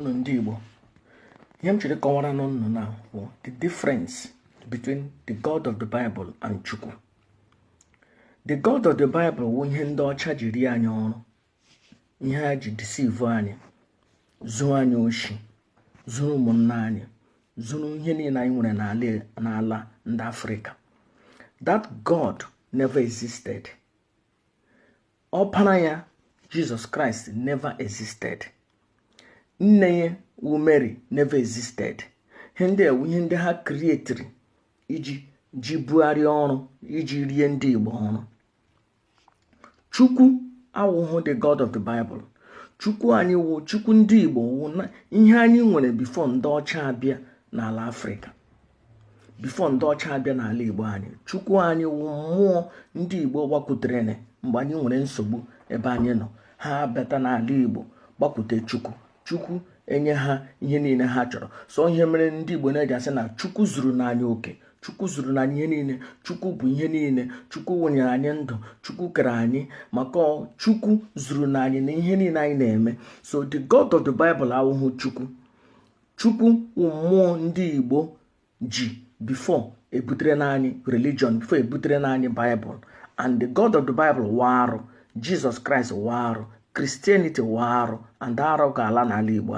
Unu ndị Igbo, ihe m chọrọ ịkọwara n'ụnụ na bụ the difference between the God of the Bible and Chukwu. The God of the Bible wụ ihe ndị ọcha ji rie anyị ọrụ, ihe ha ji deceive anyị, zuo anyị oshi, zuru ụmụnna anyị, zuru ihe niile anyị nwere n'ala ndị Afrịka. That God never existed. Ọpara ya, Jesus Christ, never existed. Nne ya wụ Mary never existed. Ihe ndị a wụ ihe ndị ha createri iji ji bugharịa ọrụ, iji rie ndị Igbo ọrụ. Chukwu awụhụ the God of the Bible. Chukwu anyị wụ Chukwu ndị Igbo wụ na ihe anyị nwere before ndị ọcha abịa n'ala Afrịka, before ndị ọcha abịa n'ala Igbo anyị. Chukwu anyị wụ mmụọ ndị Igbo gbakwutere mgbe anyị nwere nsogbu ebe anyị nọ. Ha bata n'ala Igbo, gbakwute Chukwu, Chukwu enye ha ihe niile ha chọrọ. So ihe mere ndị Igbo na-eji asị na Chukwu zuru n'anya oke, Chukwu zuru n'anya ihe niile, Chukwu bụ ihe niile, Chukwu wụnyere anyị ndụ, Chukwu kere anyị, maka Chukwu zuru n'anyị na ihe niile anyị na-eme. So the God of the Bible awụhụ Chukwu. Chukwu wụ mmụọ ndị Igbo ji before ebutere n'anyị religion, before ebutere n'anyị Bible. And the God of the Bible wụ arụ. Jesus Christ wụ arụ. Christianity wụ arụ, and arụ ga-ala n'ala Igbo.